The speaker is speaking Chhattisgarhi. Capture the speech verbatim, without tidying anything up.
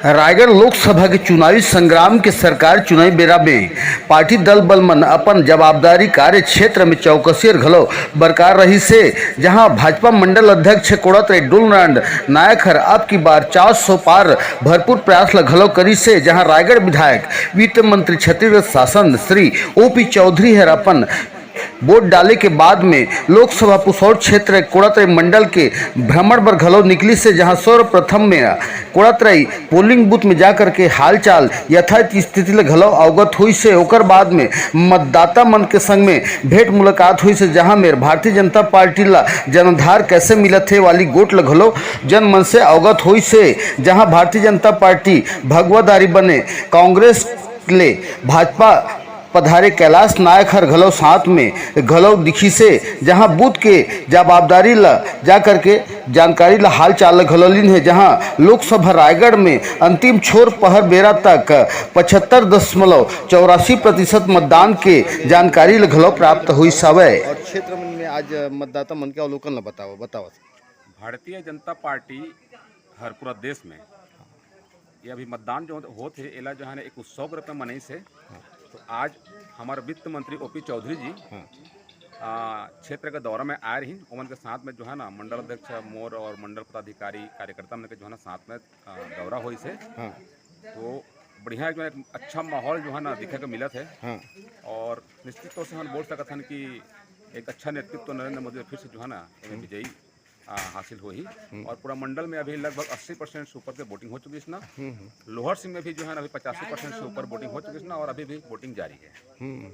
रायगढ़ लोकसभा के चुनावी संग्राम के सरकार चुनावी बेरा में पार्टी दल बल मन अपन जवाबदारी कार्य क्षेत्र में चौकसियर घलो बरकार रहिस हे, जहां भाजपा मंडल अध्यक्ष कोड़ातराई डोलरांड नायक हर अब की बार चार सौ पार भरपूर प्रयास ल घलो करिस हे, जहां रायगढ़ विधायक वित्त मंत्री छत्तीसगढ़ शासन श्री ओपी चौधरी हर अपन वोट डाले के बाद में लोकसभा पुसौर क्षेत्र कोड़ातराई मंडल के भ्रमण बर घलो निकलिस हे, जहां सर्वप्रथम में कोड़ातराई पोलिंग बूथ में जा करके हालचाल यथायथ स्थिति ले घलो अवगत होइस हे। ओकर बाद में मतदाता मन के संग में भेंट मुलाकात होइस हे, जहां में भारतीय जनता पार्टी ला जनाधार कैसे मिलत हे वाली गोठ ल घलो जन मन से अवगत होइस हे, जहां भारतीय जनता पार्टी भगवादारी बने कांग्रेस ले भाजपा पधारे कैलाश नायक हर घलो साथ में घलो दिखिस हे, जहां बूथ के जवाबदारी ल जा करके जानकारी ल हालचाल ल घलो लीन हे, जहां लोकसभा रायगढ़ में अंतिम छोर पहर बेरा तक पचहत्तर दशमलव चौरासी प्रतिशत मतदान के जानकारी ल घलो प्राप्त होइस हवय। और क्षेत्र मन में आज मतदाता मन के अवलोकन ल बताओ, बताओ। भारतीय जनता पार्टी हर पूरा देश में ये अभी मतदान जो होत हे, एला जो है ना एक उत्सव के रूप में मनाइस हे। तो आज हमारे वित्त मंत्री ओपी चौधरी जी हाँ। आ, क्षेत्र के दौरा में आए रहिन, ओमन के साथ में जो है ना मंडल अध्यक्ष मोर और मंडल पदाधिकारी कार्यकर्ता मन के जो है ना साथ में आ, दौरा होइस हे। हाँ। तो बढ़िया जो है एक अच्छा माहौल जो है ना दिखे के मिलत हे। हाँ। और निश्चित तौर से हम बोल सकत हन कि एक अच्छा नेतृत्व नरेंद्र मोदी फिर से जो है ना एमे विजयी आ, हासिल होही। हम्म। और पूरा मंडल में अभी लगभग अस्सी परसेंट से ऊपर के वोटिंग हो चुकिस ना। हम्म, हम्म। लोहरसिंग में भी जो है ना अभी पचासी परसेंट से ऊपर वोटिंग हो चुकिस ना और अभी भी वोटिंग जारी है। हम्म।